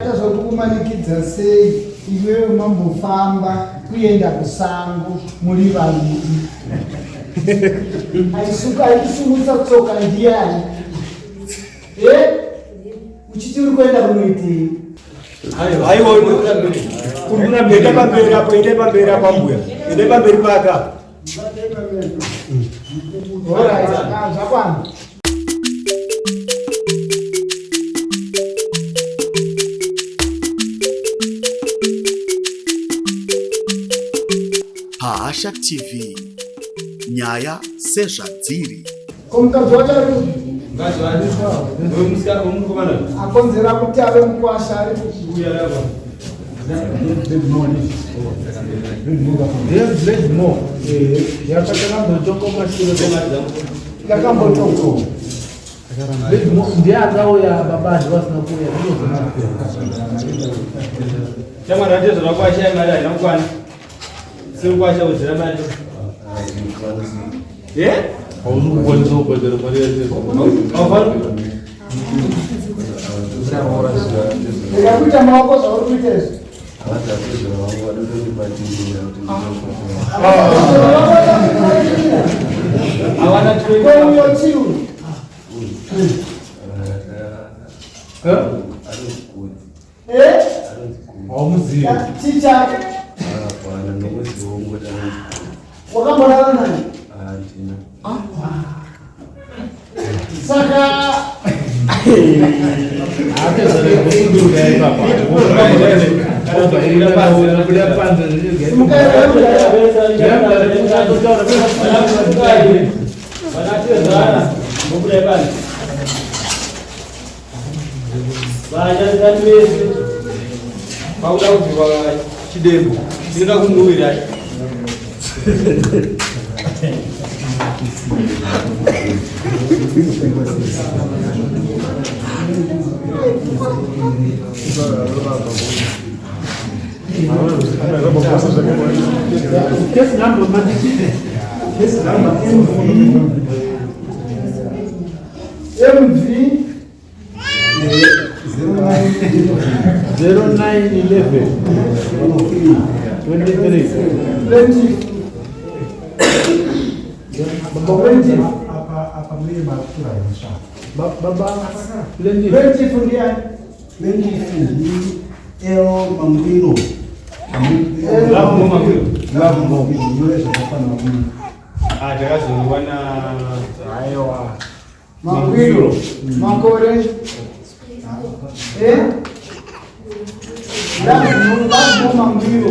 Zvatokumanikidza sei iwewe mambofamba kuenda kusango muri vaviri? Aisuka aisimudza tsoka ndiyani? Eh? Uchiti uri kuenda kunoitei? Aiwa, enda pamberi apo, enda pamberi apo mbuya, enda pamberi pake apo. Alright, zvakwana. Pahasha TV nyaya sezvadziri. Ko mukadzi wacho ari kupi? Mukadzi wacho wemusikana wemukomana akonzera kuti ave mukwasha ari kupi? Uya rava. Yakambotoko. Ndiye akauya baba acho vasina kuuya. Shamwari atezvara kwasha mari haina kukwana. Siri kwasha wedzera mari. Eh? Hauzi kukwanisa kubhadhara mari yacho. Haufani. Rega kuita maoko zvauri kuita izvi. Hawana Ko uyo chiu. Eh? Haumuzivi. Chii chake? Wakamborara naye? Saka Vanyazani vese vakuda kubviwa chidembo ndinoda kunhuwira. Case number mandiki. Case number MV 0911 23. 20 20. Apa mune matura emsha. Baba Plenty. 20 ndiani? 20 ndi L Mangwiro. Love Mo Mangwiro. Love Mo Mangwiro zvakafanana ku. Ah, takazoiwana Aiwa. Mangwiro. Makore. Eh? Love Mo Mangwiro.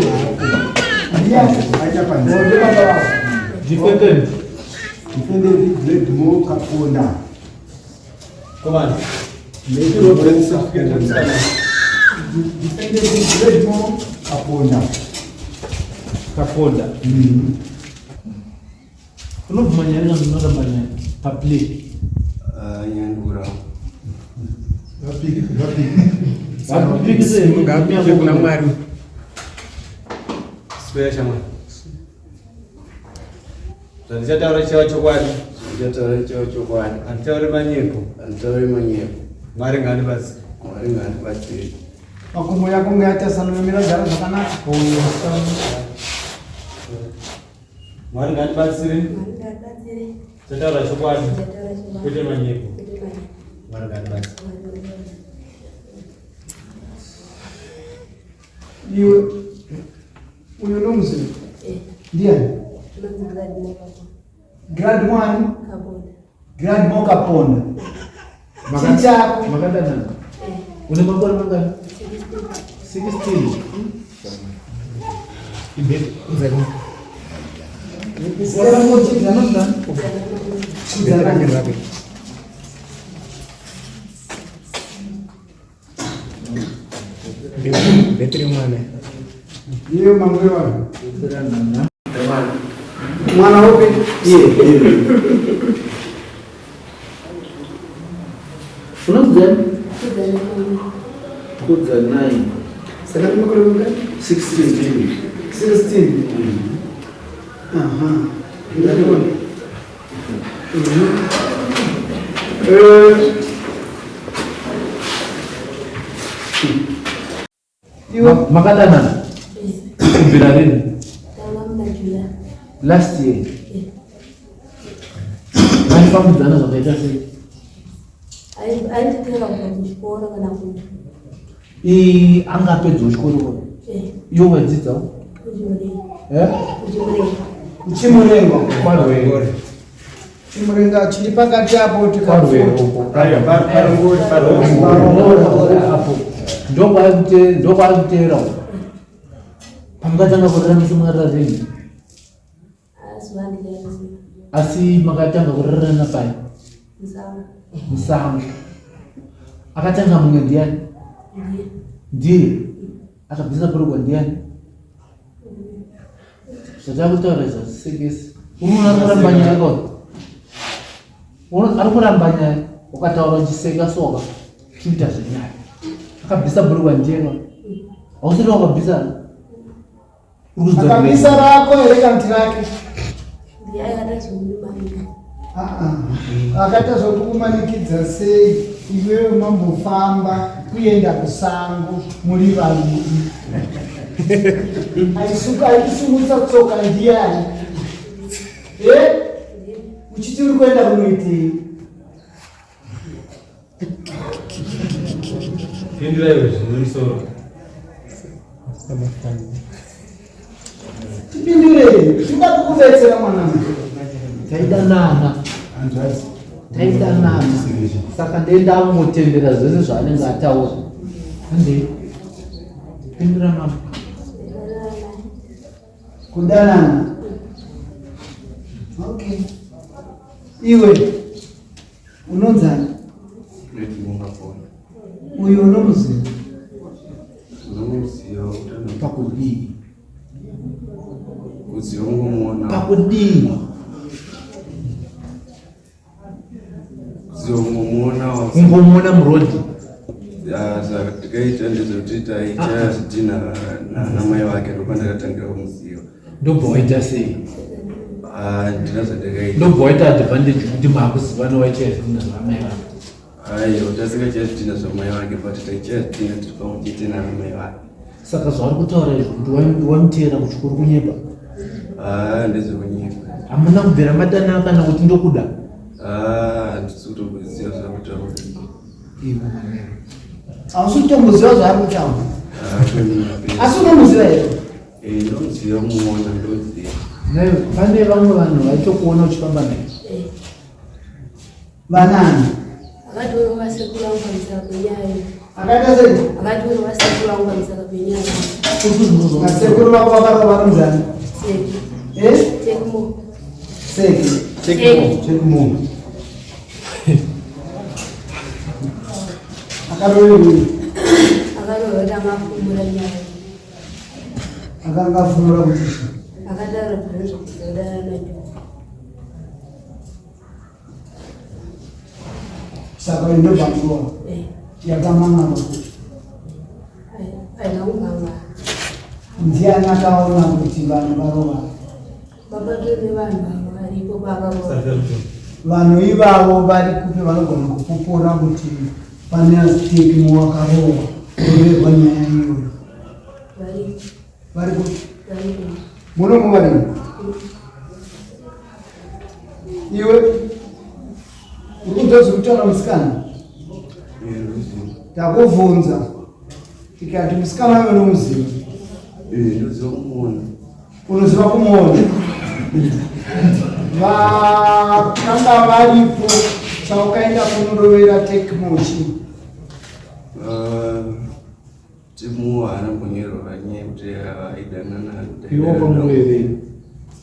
Ndiani? Aita panze. Ndiye baba wako. Defendant. Defendant Glad Mo Kaponda. Komana. Glad Mo Kaponda. Defendant Glad Mo Kaponda. Kaponda. Unobvuma nyaya kana unoramba nyaya paplay. Nyandura. Vapikise Ngapike kuna Mwari. Swear shamwari. Zvandichataura chichava chokwadi. Ndichataura chichava chokwadi. Handitauri manyepo. Handitauri manyepo. Mwari ngaandibatsire. Mwari ngaandibatsire. Makumbo yako ngaatasanura gara zvakanaka. Mwari ngaandibatsire. Ndichataura chokwadi. Kwete manyepo. Mwari ngaandibatsire. Iwe uyu unomuziva? Ndiani? Grade 1 Grade Mo Kaponda. Chii chako? Makadanana. Une makore mangani? 16. Zita rako chidzana? Chidzana. Iye mangwe wangu. Mwana upi? Iye. Unonzi Kudza 9. Saka makore mangani? 16. 16. Aha. Ndakona. Eh. Iwe Makadanana kubvira rini? Last year. Maifambidzana zvakaita sei? Ainditera kubva kuchikoro kana kuti Anga apedzawo chikoro ko? Iwe wadzidzawo? Eh? Chimurenga. Kwarwere. Chimurenga chiri pakati apo Kwarwere uko. Apo. Ndokwaari kuteera uko. Pamakatanga kurara mese makarara rini? Asi makatanga kurarana pai? Musango. Akatanga mumwe ndiani? Ndiye. Akabvisa bhurugwa ndiani? Zvatakutaura izvo zvisekesi. Unoona ari kuramba nyaya ko? Unoona ari kuramba nyaya ukataura uchiseka soka kuita zvenyaya. Akabvisa bhurugwa ndiye ko? Hausiri wakabvisa? Akabvisa rako here kana kuti rake? Akaita zvokukumanikidza sei iwewe mambofamba kuenda kusango muri vaviri? Aikusumutsa tsoka ndiyani? Eh? Uchiti uri kuenda kunoitei? Pindurai zvine musoro. Tipindurei, tinoda kukubetsera mwanangu. Taidanana. Taidanana. Saka ndendamutendera zvese zvaanenge ataura. Handei. Pindura mama. Kudanana. Okay. Iwe unonzani? Uyu unomuziva? Unomuziva pakudii? Kuziva ungomuona. Pakudii? Kuziva ungomuona. Ungomuona murodhi. Zvatikaita ndezvekuti taichaya zvidhina namai vake ndopandakatangira kumuziva. Ndobva waita sei? Handina zvandakaita. Ndobva waita advantage kuti maakuzivana waichaya zvidhina zvamai vake. Aiwa, tasingachaya zvidhina zvamai vake but taichaya zvidhina tiri pamwe chete namai vake. Saka zvaari kutaura izvo kuti wamuteera kuchikoro kunyeba? Ndezvekunyepa. Hamuna kubvira madanana kana kuti ndokuda? Handisi kutomboziva zvaari kutaura. Hausi kutomboziva zvaari kutaura? Asi unomuziva here? Ndomuziva, muona ndoziva. Pane vamwe vanhu vaitokuona uchifamba naye? Vanani? Akatorwa sekuru vangu pamusaka penyaya. Akaita sei? Akatorwa sekuru vangu pamusaka penyaya. Nasekuru vako vakarova vanonzani? Seki. Eh? Tekmo. Seki. Tekmo. Tekmo. Akaroverei? Akarohwa kuti angafumura nyaya. Akanga afumura kuti chii? Akataura zvinhu zvekudanana nacho. Saka indobva muroora yakamangana kuti Aina kumangana. Ndiani akaona kuti vanhu varova? Baba nevanhu varipo paakaroora. Vanhu ivavo vari kupi vanogona kupupura kuti pane Tekmo wakarohwa kuroverwa nyaya iyoyo? Varipo. Vari kupi? Varipo. Munomu varimo? Iwe uri kunzwa zviri kutaura musikana? Takubvunza tikati musikana uyo unomuziva? Ndoziva kumuona. Unoziva kumuona? Vakanga varipo chaukaenda kunorovera Tekmo chii? Tekmo haana kumbonyerwa nyaya yekuti aidanana. Iwe wakamuroverei?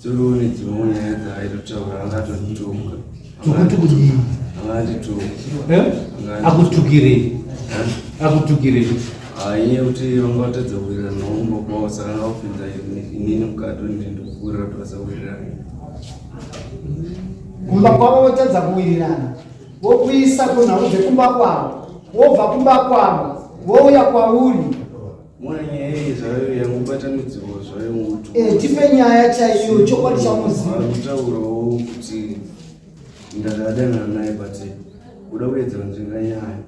Toriwo nedzimwe nyaya dzaaitotaura angatondituka. Tokuti kudii? Angandituka. Eh? Akutukirei? Akutukirei? Inyaya yekuti vanga vatadza kuwirirana naumba kwavo saka anga kupinza inini mukati kuti ndikuwirirana kuti vasawirirana. Kumba kwavo votadza kuwirirana, vokuisa kunhau dzekumba kwavo, wobva kumba kwavo vouya kwauri. Mona nyaya iyi zvayo yangobatanidzwa zvayo mutu. Tipe nyaya chaiyo, chokwadi chamuziva. Kutaurawo kuti ndakadanana naye but kuda kuedza kunzvenga nyaya.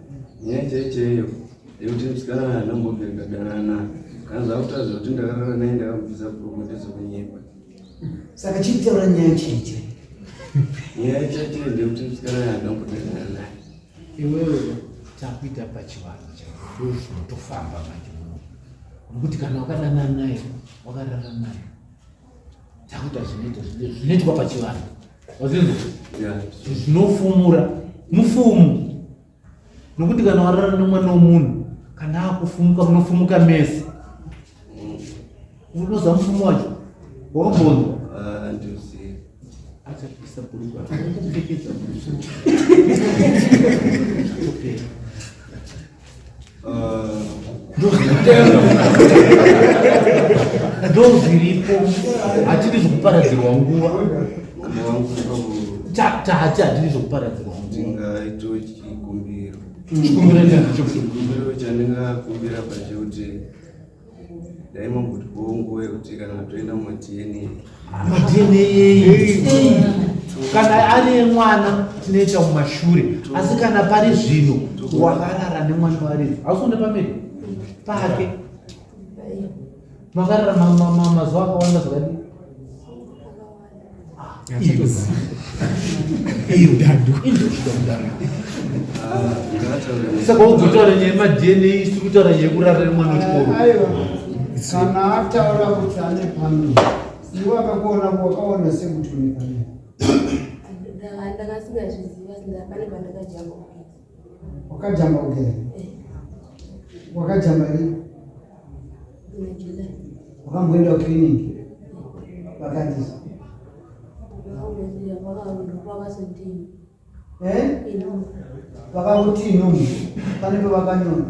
Nyaya chaiyo chaiyo yekuti musikana handambobvira ndadanana naye. Kana zvakutaura zvekuti ndakarara naye ndakamubvisa bhurugwa ndezvekunyepa. Saka chitaura nyaya chii chii? Nyaya chaicho ndeyekuti musikana uyu handina kumbodanana naye. Iwewe takuita pachivanhu chaipo ndozvinotofamba manje muno. Nokuti kana wakadanana naye wakarara naye takuita zvinoita zvinoitwa pachivanhu. Wazvinzwa? Zvinofumura mufumu. Nokuti kana warara nemwana womunhu kana akufumuka munofumuka mese. Unoziva mufumu wacho? Wakambonzwa? Ah, handiuzivi. Achapisa bhurugwa. Kupfekedza bhurugwa. Zvatopera. Ndozviripo. Hatidi zvekuparadzirwa nguva. Tati hatidi zvekuparadzirwa nguva. Ndingaito chikumbiro. Chikumbiro chacho. Chikumbiro chandingakumbira pachekuti dai mambotipawo nguva yekuti kana toenda mumaDNA. MaDNA ei? Kana ari emwana tinoita mumashure, asi kana pari zvino wakarara nemwana waridzi hausi pamiri pake makarara mazuva akawanda zvakadii? Saka wogotaura nyaya yemaDNA isu kutaura nyaya yekurara nemwana wechikoro. Aiwa, kana ataura kuti ane pamiri, iwe akakuona wakaona sekuti une pamiri. Ndakasingazviziva asi pane pandakajamba kugeza. Wakajamba kugeza? Wakajamba rii? Muna July. Wakamboenda kuclinic? Vakadii? Vakazondini. Eh? Vakakuti inhumbu. Pane pavakanyora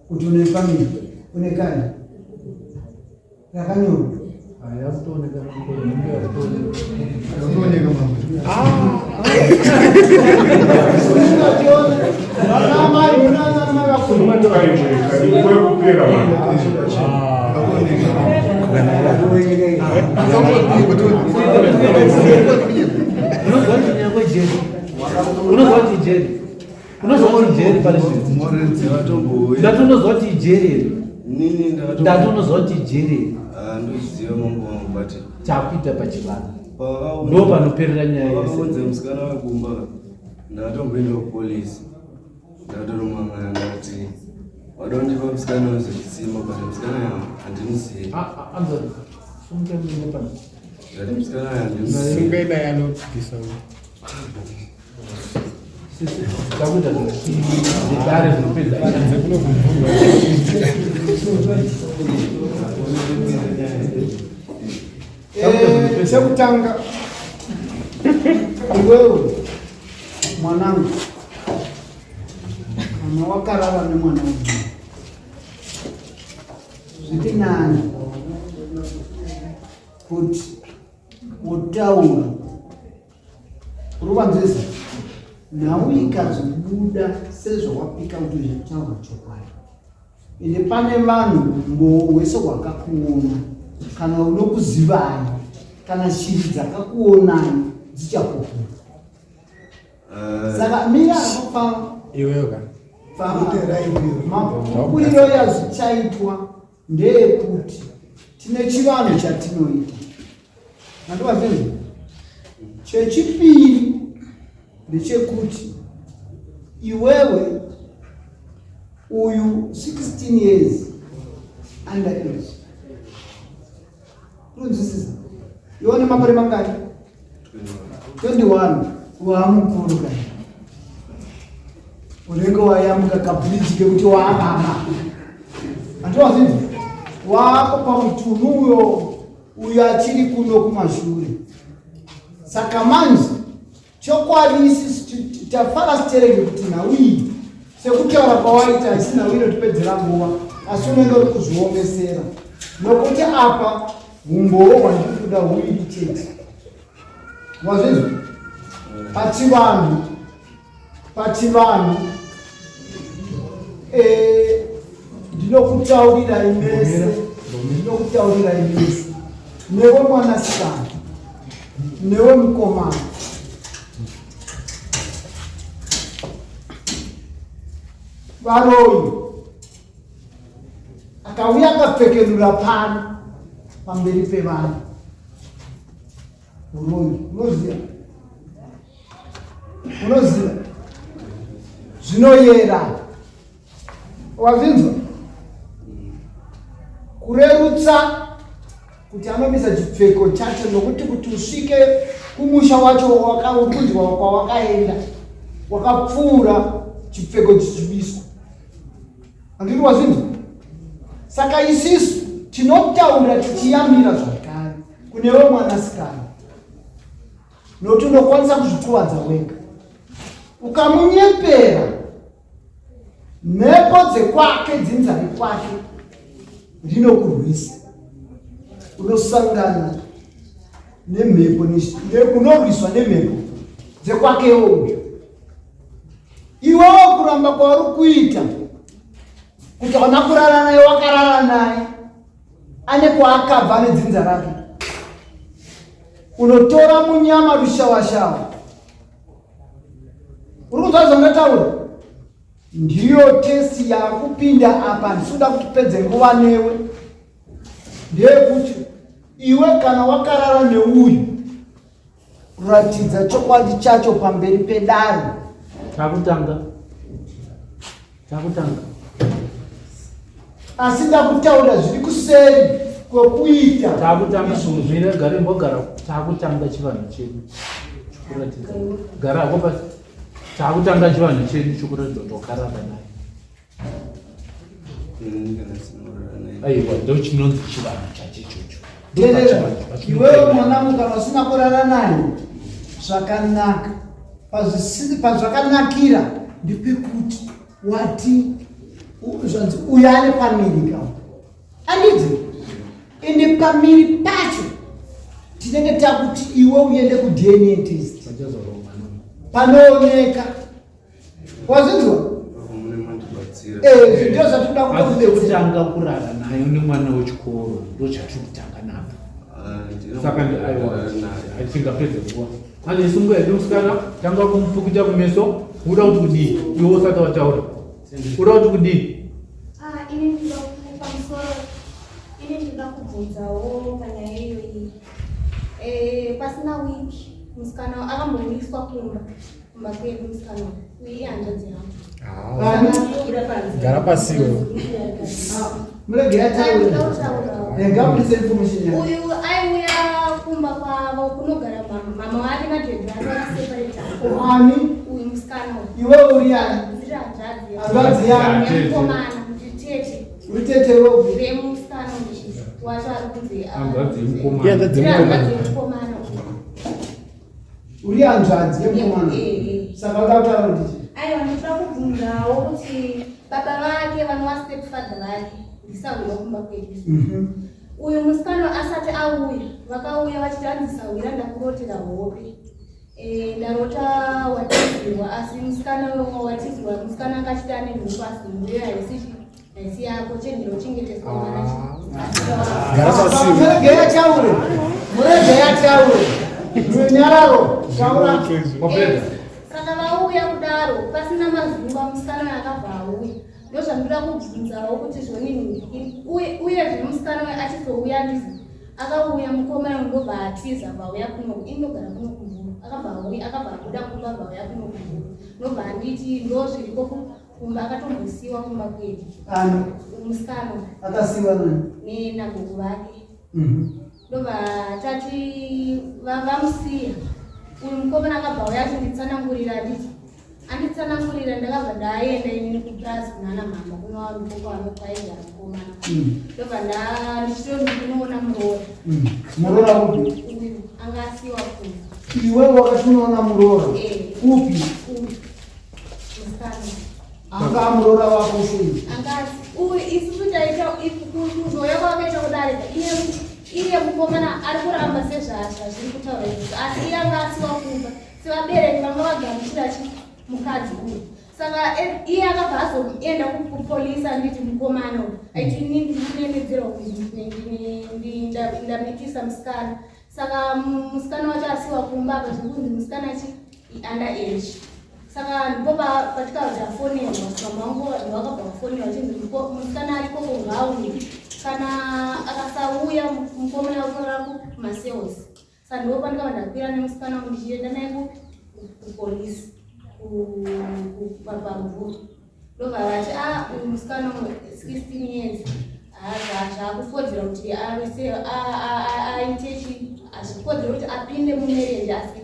kuti une family, une kadi rakanyorwa. Yakutooneka. Vanamai, munanamai vakuru. Unozwa kuti nyaya kwejeri. Unozwa kuti ijeri. Unozwa kuti ijeri pari zvino. Muridzi vatombouya. Ndatonozwa kuti ijeri here. Nini ndakato. Ndatonozwa kuti ijeri here. Ah, ndoziva mambo wangu but Takuita pachivanhu. pavakaunza- Ndo panoperera nyaya yese. Pavakaunza musikana wekumba ndakatomboenda kupolisi. Ndakatoromangana ndakati wada kundipa musikana wezvechisima but musikana uyu handimuzivi. Ah, ah, anza. Sunga mine pano. Ndati musikana uyu handimuzivi. Sungai naye anobvisa uyu. Sisi takuita zvedare zvinopedza. Chekutanga iwewe mwanangu, kana wakarara nemwana wemunhu zviri nani kuti utaura ruvanzisa nhau ikazobuda sezvawapika kuti zvekutaura chokwadi ende pane vanhu umbowo hwese hwakakuona kana unokuzivai kana shiri dzakakuonai dzichapupura. Saka mira pa Iwewe ka. mapupuriro yazvichaitwa ndeyekuti tine chivanhu chatinoita andovazvinzwa. Chechipiri ndechekuti iwewe uyu 16 years under age unonzwisisa, iwe une makore mangani? 21. Waamukuru kai, unenge wayambuka kabridge kekuti waababa andovazvinzwa, waako pamutunhu uyo uyo achiri kuno kumashure. Saka manje chokwadi isi tafara sitereke kuti nhau iyi sekutaura kwawaita haisi nhau inotipedzera nguva, asi unenge uri kuzviomesera nokuti apa umbowo hwandiri kuda huiri chete. Wazvinzwa? Pachivanhu, pachivanhu ndinokutaurirai mese, ndinokutaurirai mese, newe mwanasikana newe mukomana, varoyi Akauya akapfekenura pano pamberi pevanhu. Uroyi unoziva, unoziva zvinoyera. Wazvinzwa? Kurerutsa kuti anobisa chipfeko chacho nokuti kuti usvike kumusha wacho wakaunzwa kwawakaenda wakapfuura chipfeko chichibiswa. Handiti wazvinzwa? Saka isisu tinotaura tichiyambira zvakare kunewe mwanasikana nokuti unokwanisa kuzvikuvadza wega ukamunyepera mhepo dzekwake dzinza rekwake rinokurwisa unosangana nemhepo unorwiswa nemhepo dzekwakewo uyu iwewo kuramba kwauri kuita kuti hauna kurara naye wakarara naye ane kwaakabva nedzinza rake unotora munyama rushawashawa uri kunzwa zvandataura ndiyo testi yakupinda apa handisi kuda kuti pedze nguva newe ndeyekuti iwe kana wakarara neuyu Kuratidza chokwadi chacho pamberi pedare. Takutanga. Takutanga. Asi ndakutaura zviri kuseri kwekuita. Takutanga zvimira gare mbogara takutanga chivanhu chedu. Chikuratidza. Gara hako pasi. Takutanga chivanhu chedu chikuratidza kuti wakarara naye. Aiwa ndochinonzi chivanhu chacho ichocho. Teerera, iwewe mwanangu kana usina kurara naye zvakanaka pazvakanakira ndepekuti wati zvanzi uyo ane pamiri ka andidzi ende pamiri pacho tinenge takuti iwe uende kuDNA test panooneka wazvinzwa eh, ndio zvatinoda kutanga kurara nayo nemwana wechikoro ndo chatiri kutanga napo ah, saka aiwa atisingapedze nguva ane sungo yedu musikana tanga kumupukita kumeso uda kuti kudii iwe usati wataura uda kuti kudii ah, ini ndinoda kubvunzawo panyaya iyoyi eh, pasina wiki musikana akambomiswa kumba Kumba kwedu musikana uyu ihanzvadzi yangu. Gara pasiwo. Murege ataure. Rega abudise information yake. Uyu aiuya kumba kwavo kunogara mama wake nadhedhi vake vakaseparate. Ani? Uyu musikana uyu. Iwe uri ani? Ndiri hanzvadzi. Hanzvadzi yani? Yemukomana, ndiri tete. Uri tete wepi? Vemusikana uyu wacho ari kunzi. Hanzvadzi yemukomana. Hanzvadzi yemukomana. Yemukomana uyu. Uri hanzvadzi yemukomana. Eh, eh. Saka uda kutaura kuti chii? Aiwa ndinoda kubvunzawo kuti baba vake vanova stepfather vake ndisahwira kumba kwedu. Uyu musikana asati auya vakauya vachiti hanzi sahwira ndakurotera hope. Eh, ndarota watizirwa asi musikana watizirwa musikana anga achiti ane nhumbu asi nhumbu iyoyo haisi haisi yako chenjera uchengeteswa mwana. Gara pasi. Murege yataure. Murege yataure. Runyararo. Taura. Wapedza? Saka vauya kudaro pasina mazuva musikana akabva auya ndozvandinoda kubvunzawo kuti zvonini uyezve musikana uyu achizouya ndizi akauya mukomana ndobva atiza vauya kuno inogara kuno kumvuru akabva auya akabva abuda kumba vauya kuno kumvuru ndobva anditi ndozviriko kumba akatombosiwa kumba kwedu Ani? musikana Akasiwa nani? nenagogo vake ndobva tati vamusiya uyu mukomana akabva auya achinditsanangurira anditi anditsanangurira ndakabva ndaenda inini kupurazi kunana mama kunowanikoko anokwaigara mukomana ndobva ndichitoti kunoona muroora Muroora upi? uyu anga asiwa kuno Iwe wakati unoona muroora. Eh. Upi? uyu musikana Anga muroora wako sei? Angasi uyu isusu taita kuzouya kwakaita kudarika iye mukomana ari kuramba sezvazviri kutaura izvi asi iye anga asiwa kumba sevabereki vanga vagamuchira chi mukadzi uyu saka iye akabva azoenda kupolisi anditi mukomana uyu aiti ini ndikunenedzerwa kuzi ndamitisa musikana saka musikana wacho asiwa kumba apa zviri kunzi musikana chi under age. Saka ndipo patikabva tafonerwa, vamwe vangu vakabva vafonerwa chinzi musikana arikoko ngaauye, kana akasauya mukomana unorara kumacells. Saka ndipo pandikabva ndakwira nemusikana wangu ndichienda naye kupolisi pamvura, ndobva vati a uyu musikana 16 years zvakukodzera kuti aite chi, hazvikodzera kuti apinde mumarriage, asi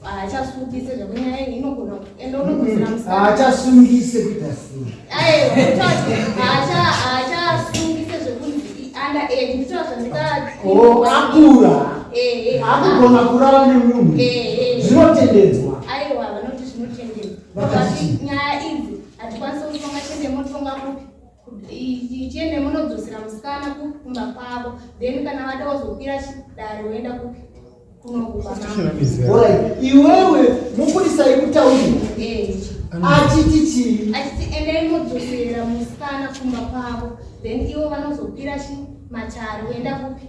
haachasungise zvekunyaya iyi inogona ende unogodzera musikana. Haachasungise kuita sei? Aiwa, kutoti haachasungise zvekunzi under age, nditoa zvandika. O akura, akugona kurara nemunhu, zvinotendedzwa. Aiwa, vanoti zvinotendedzwa. Vakati chii? Nyaya idzi hatikwanisi kutonga, chiende motonga kupi, chiende munodzosera musikana kumba kwavo, then kana vada wazokwira chidare woenda kupi, kunokupa. Alright, iwewe mupurisa ikutaurira achiti chii? Achiti endai modzosera musikana kumba kwavo, then ivo vanozokwira chi matare voenda kupi,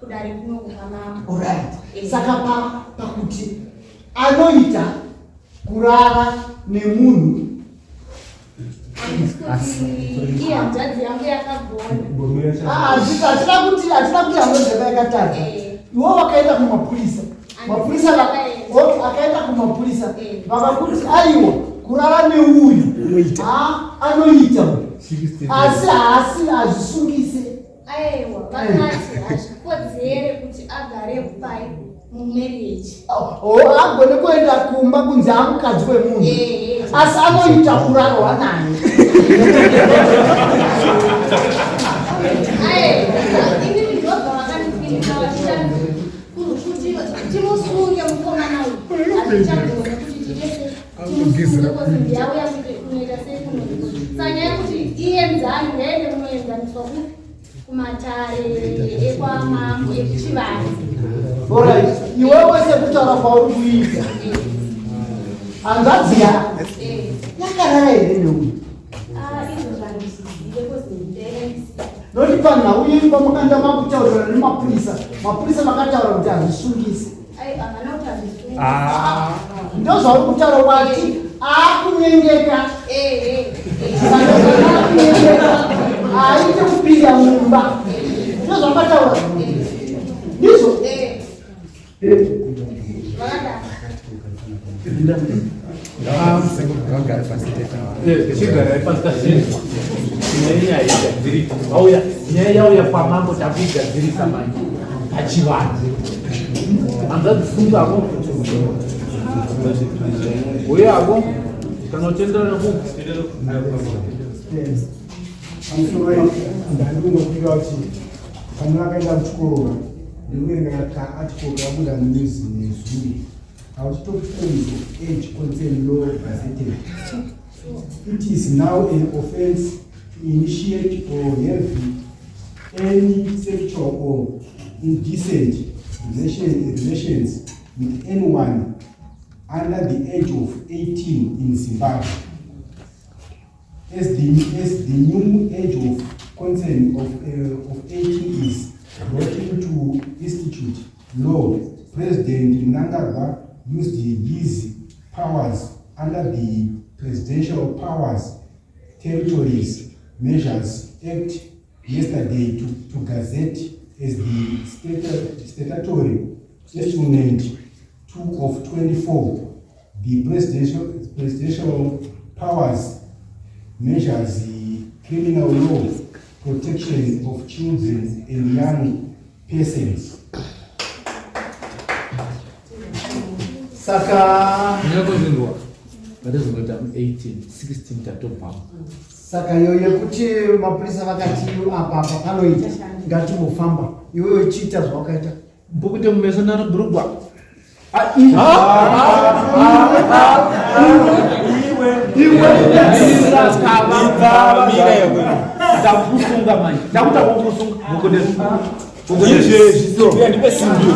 kudare kunokupa mambo. Alright, saka pakuti anoita kurara nemunhu. Handisi kuti iye hanzvadzi yangu yakagona. Ah, hatina kuti hanzvadzi yako yakatadza. Iwo wakaenda kumapurisa, mapurisa Ndakaenda. Okay, akaenda kumapurisa, vakakuti aiwa, kurara neuyu anoita uyu, asi haasi hazvisungise. Aiwa, vakati hazvikodzere kuti agare pai mumarriage. O agone kuenda kumba kunzi amukadzi wemunhu, asi anoita kurarwa naye. Aiwa, inini ndobva vakandipindura vachita kuti timusunge mukomana uyu, hazvichagona kuti tiite timusunge kozi ndiyauya kunoita sei kunoiko. Saka nyaya yekuti iyenzani, ngaende kunoenzaniswa kupi, kumatare ekwamambo ekuchivanhu. Alright, iwewe sekutaura kwauri kuita, hanzvadzi yako yakarara here neuyu? Izvo zvandisizive kozi ndendisiya. Noti panhau yenyu pamakanda makutaurirana nemapurisa, mapurisa makataura kuti hazvisungisi. Aiwa, havana kuti hazvisungi. Ndo zvauri kutaura, wati aakunyengeka. Saka zvaakunyengeka haaite kupinda mumba, ndo zvakataura, ndizvo? Vakadaro. Chigarai pasi tazvinzwa. Tine nyaya igadzirika auya, nyaya yauya kwamambo, takuigadzirisa manje pachivanhu. Hanzvadzi, sungako uyako kana uchienderana ku Pamusoro, ndandingokwira kuti kana vakaenda kuchikoro, ndikuverenga kaarticle kabuda munews nezuro auti top forms of age concern law gazetted. It is now an offense to initiate or have any sexual or indecent relations with anyone under the age of 18 in Zimbabwe. As the new age of consent of 18 is brought into institute law, President Mnangagwa used his powers under the Presidential Powers Territories Measures Act yesterday to gazette as the statutory instrument 2 of 24 the Presidential Powers Measures, the criminal law, protection of children and young persons. Saka Ndinyakozvinzwa ngatizongoita 18 16 tatobvamo. Saka iyo yekuti mapurisa vakati apa apa panoita, ngatimbofamba, iwewe chiita zvawakaita. Mbukute mumeso naro bhurugwa. Iwe. Ndakusunga manje, ndakuta kukusunga. Izvezvi so ndipe simbi,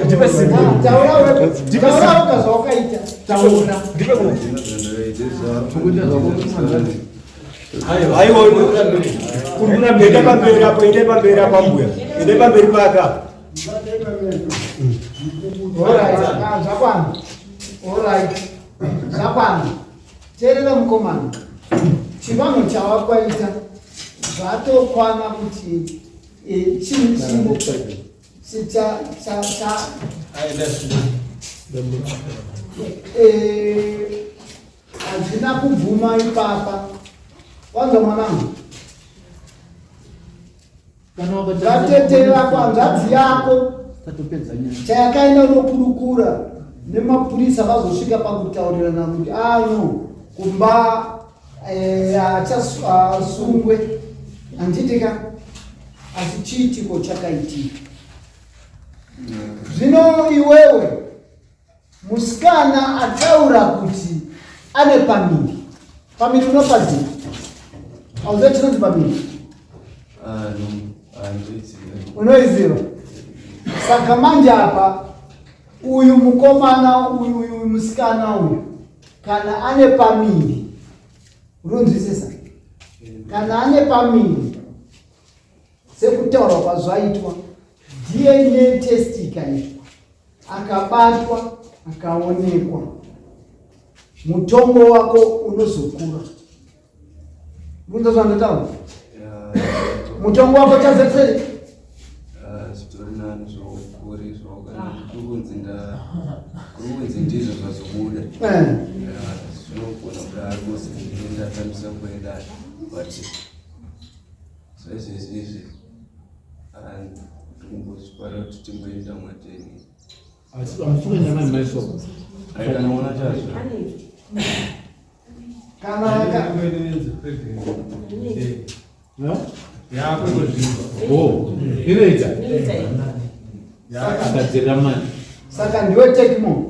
ndipe simbi. Taurauka zvawakaita, taura. Ndipe kuno. Aiwa, enda pamberi apo, endai pamberi apo ambuya, endai pamberi paka. Alright, ah, zvakwana. Alright. Zvakwana. Teerera mukomana. Chivanhu chawakwaita zvatokwana kuti eh, chinhu chimwe cha cha cha eh, hazvina kubvuma ipapa. Wanzwa mwanangu? Vatete vako hanzvadzi yako chayakaenda unokurukura nemapurisa vazosvika pakutaurirana kuti ano ah, kumba eh, achasungwe handiti ka asi chiitiko chakaitika zvino iwewe Musikana ataura kuti ane pamiri. Pamiri unopaziva? Auziva chinonzi pamiri? Ah, ah, Unoiziva? Saka manje apa uyu mukomana uyu uyu musikana uyu kana ane pamiri urunzwisisa? Kana ane pamiri sekutaurwa kwazvaitwa DNA test ikaitwa akabatwa akaonekwa mutongo wako unozokura unza zvandotaura mutongo wako chazetsei zvitori nani zvaukuri zvaukunzi kunzi ndizvo zvazobuda eh. zvinogona kudaro kuzi ndatambisa kuenda but zvaizvezvi izvi ndikumbozvipara kuti timboenda mwateni Hamusuke nyama yemaisoko. Aikana ona chazvo. Kana ka Oh, inoita. Akadzira mani. Saka ndiwe take more.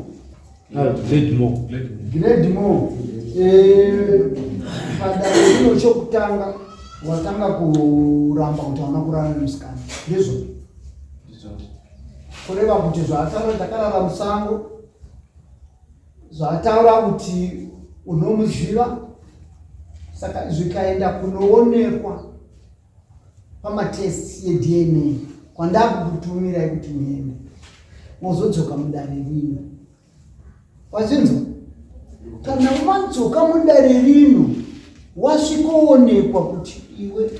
Ah, grade more. Grade more. Eh, padare rino chokutanga watanga kuramba kuti hauna kurara nemusikana. Ndizvo. Kureva kuti zvaataura takarara musango zvaataura kuti unomuziva saka zvikaenda kunoonekwa pamatest yeDNA kwandakukutumirai kuti muende mozodzoka mudare rino wazvinzwa kana madzoka mudare rino wasvikoonekwa kuti iwe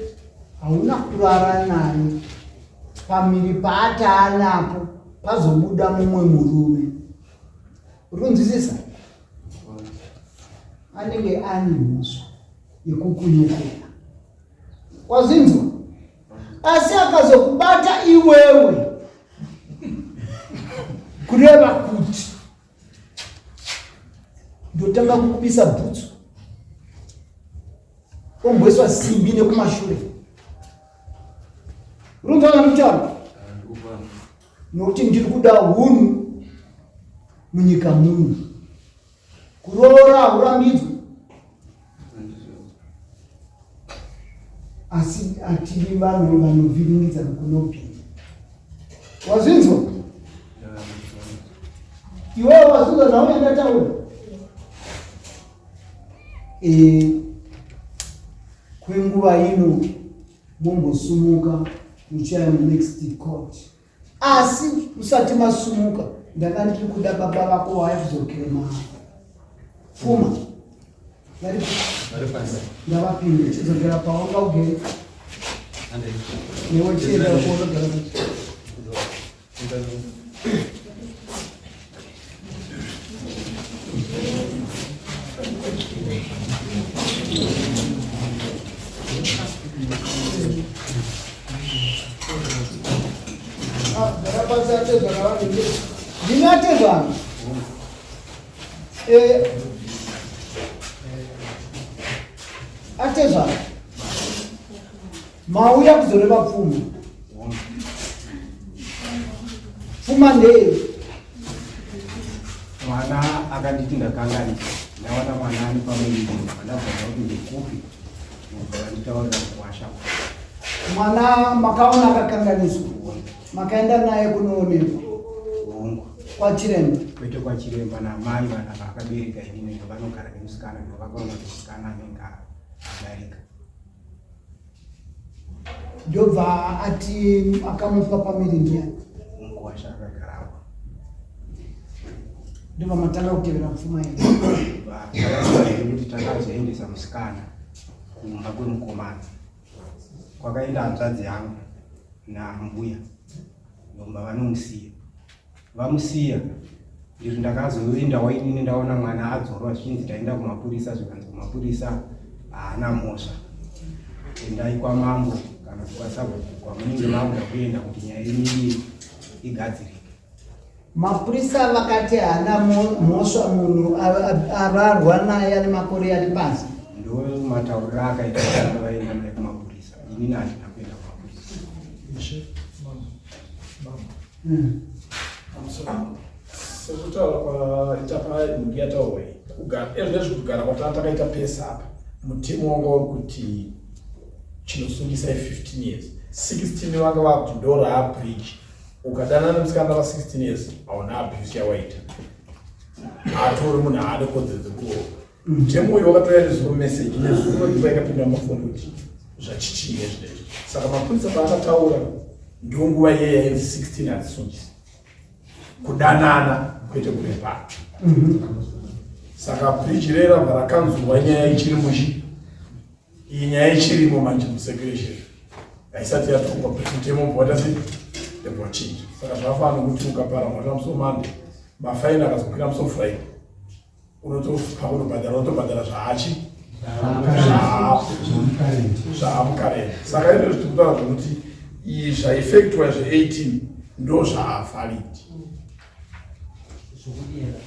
hauna kurara naye pamiri paataanapo pazobuda mumwe murume uri kunzwisisa anenge ane mhosva yekukunyepera Wazinzwa? Asi akazokubata iwewe kureva kuti ndotanga kukubisa bhutsu omboiswa simbi nekumashure runzwa zvandikutaura nokuti ndiri kuda hunhu munyika muno kuroora haurambidzwe asi hatidi vanhu vanovhiringidza kunobhinya wazvinzwa iwewe wazvinzwa nhau yandataura e, kwenguva ino mombosumuka muchiaya munext court asi usati masumuka ndanga ndiri kuda baba vako waya kuzokema pfuma ndavapinde chidzokera pawanga ugere newe chienda kuonogara Ndinatezvana eh, atezvana mauya kuzoreva pfuma pfuma ndeye mwana akanditi ndakanganisa ndawana mwana ane pamuviri ndabvunza kuti ndekupi nditaurira kuwasha mwana makaona akakanganiswa makaenda naye kunoonekwa hongu kwachiremba kwete kwachiremba namai vana vaakabereka inini ndo vanogara nemusikana ndo vakaona kuti musikana anenge adarika ndobva ati akamupa pamiri ndiyani mukuwasha akagarapo. Ndobva matanga kutevera pfuma yedu. Zvakaita kuti takazoendesa musikana kumba kwemukomana kwakaenda hanzvadzi yangu nambuya ndomba vanomusiya vamusiya ndiri ndakazoendawo inini ndaona mwana adzorwa zvichinzi taenda kumapurisa zvikanzi kumapurisa haana mhosva endai kwamambo kana kwasabhuku kwamunenge makuda kuenda kuti nyaya yenyu igadzirike. Mapurisa vakati haana mhosva munhu ararwa naye ane makore ari pasi. Ndo matauriro akaita vana vaenda naye kumapurisa inini handina kuenda kumapurisa. Sekutaura kwaita panhingi yataurwa iyi ezvinezvi kugara kwatanga takaita pese apa mutemo wanga uri kuti chinosungisa i15 years 16 vanga vakuti ndo raabridge ukadanana nemusikana va 16 years hauna abuse yawaita atori munhu haane kodzero dzekuroora mutemo uyu wakatouya nezuro message nezuro ndipo yakapinda mumafoni kuti zvachichii nezvinezvi saka mapurisa paakataura ndonguva iye yainzi 16 hadzisungisi kudanana kwete kurepana saka bridge rera rabva rakanzurwa nyaya ichiri muchi iyi nyaya ichirimo manje mucirculation haisati yatongwa but mutemo ubva waita sei yabva wachinja saka zvakafanana nokuti ukapara mhosva musi wemonday mafaini akazokwira musi wefriday unotopa unobhadhara unotobhadhara zvaachi zvaamukareni saka izvo zvitiri kutaura zvekuti iyi zvaifectwa zve18 ndo zvaavalid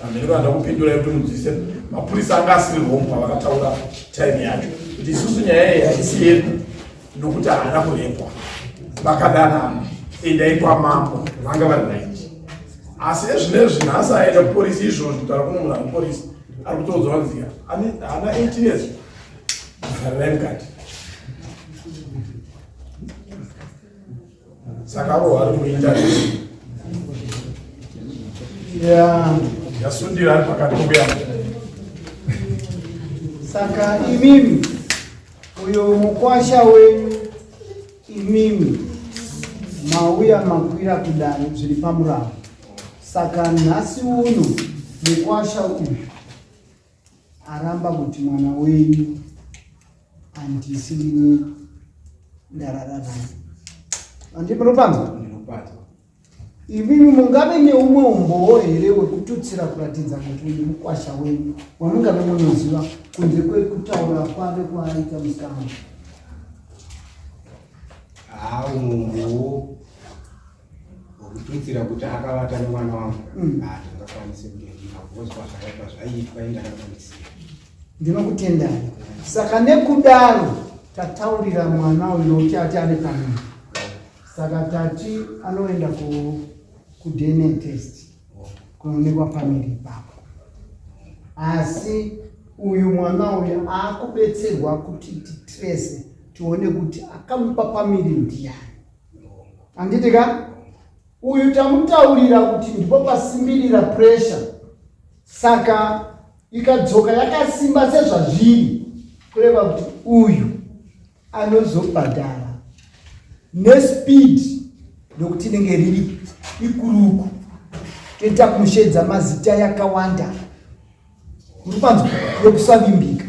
Hameno kana ndakupindurai kuti munzwise mapurisa anga asiri wrong pavakataura time yacho kuti isusu nyaya iyi haisi yedu nokuti haana kurepwa vakadanana endai kwamambo vanga vari right asi ezvinezvi nhasi aenda kuporisi izvozvi kutaura kuno munhu ari kuporisi ari kutoudzwa nzira haana 18 years vharirai mukati saka avo vari kuita yasundira ari pakati pokuya saka imimi uyo mukwasha wenyu imimi mauya makwira kudare zviri pamuravo saka nhasi uno mukwasha uyu aramba kuti mwana wenyu handisi ndini ndarara naye handi munopanzwa imimi mungave neumwe umbowo here wekututsira kuratidza kuti uyu mukwasha wenyu wamungave munoziva kunze kwekutaura kwave kwaaita musikana haa umwe umbowo wekututsira kuti akavata nemwana wangu mm. handingakwanise kuti ndinabvozwa zvaiitwa indakakwanisiya ndinokutendai saka nekudaro tataurira mwana uyu nokuti ati ane pamwe saka tati anoenda kudna test kunoonekwa pamiri ipapo asi uyu mwana uyu akubetserwa kuti titrese tione kuti akamupa pamiri ndiyani handiti ka uyu tamutaurira kuti ndipo pasimbirira pressure saka ikadzoka yakasimba sezvazviri kureva kuti uyu anozobhadhara nespeed nokuti inenge riri ikuruku toita kumushedza mazita yakawanda muri panzwa yekusavimbika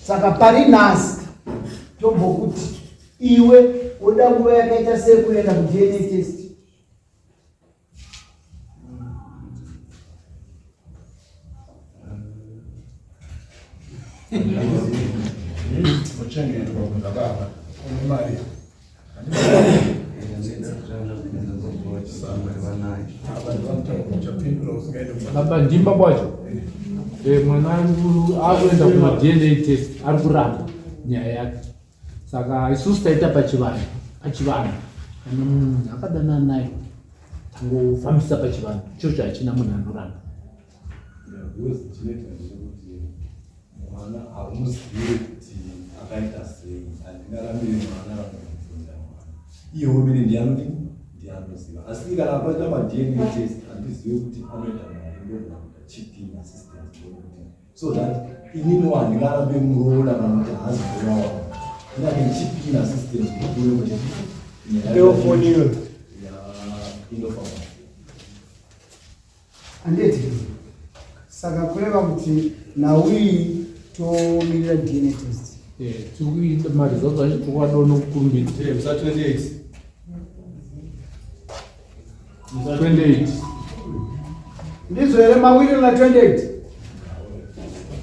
saka pari nhasi tombokuti iwe woda nguva yakaita sei kuenda kudna test Ochengetwa kuna baba une mari Baba ndimba kwacho eh, mwana akuenda kuma DNA test ari kuramba nyaya yake saka isusu taita pachivanhu pachivanhu kana munhu akadanana naye tangofambisa pachivanhu ichocho hachina munhu anoramba mwana haumuzive kuti akaita sei handingarambiri mwana vanobvunza mwana iye womene ndianodini ndianoziva asi kana paita madna test handizive kuti anoita mari ndogona kuita chipin assistance ndokuti so that inini handingarambe muroora kana kuti haazi muroora wangu ndinake chipin assistance kuti uone kuti nyaya inofamba. Handiti? Saka kureva kuti nhau iyi tomirira DNA test. Eh, tiri kuita maresults acho tiri kuada nokukurumbidza. Eh, musa 28. 28. Ndizvo here mawirirana 28?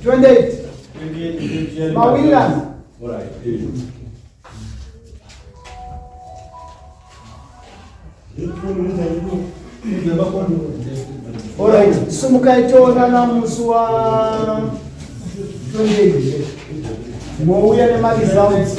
28. Mawirirana. All right. Eh. Alright, sumukai toonana musi wa 28. Mouya nemaresults.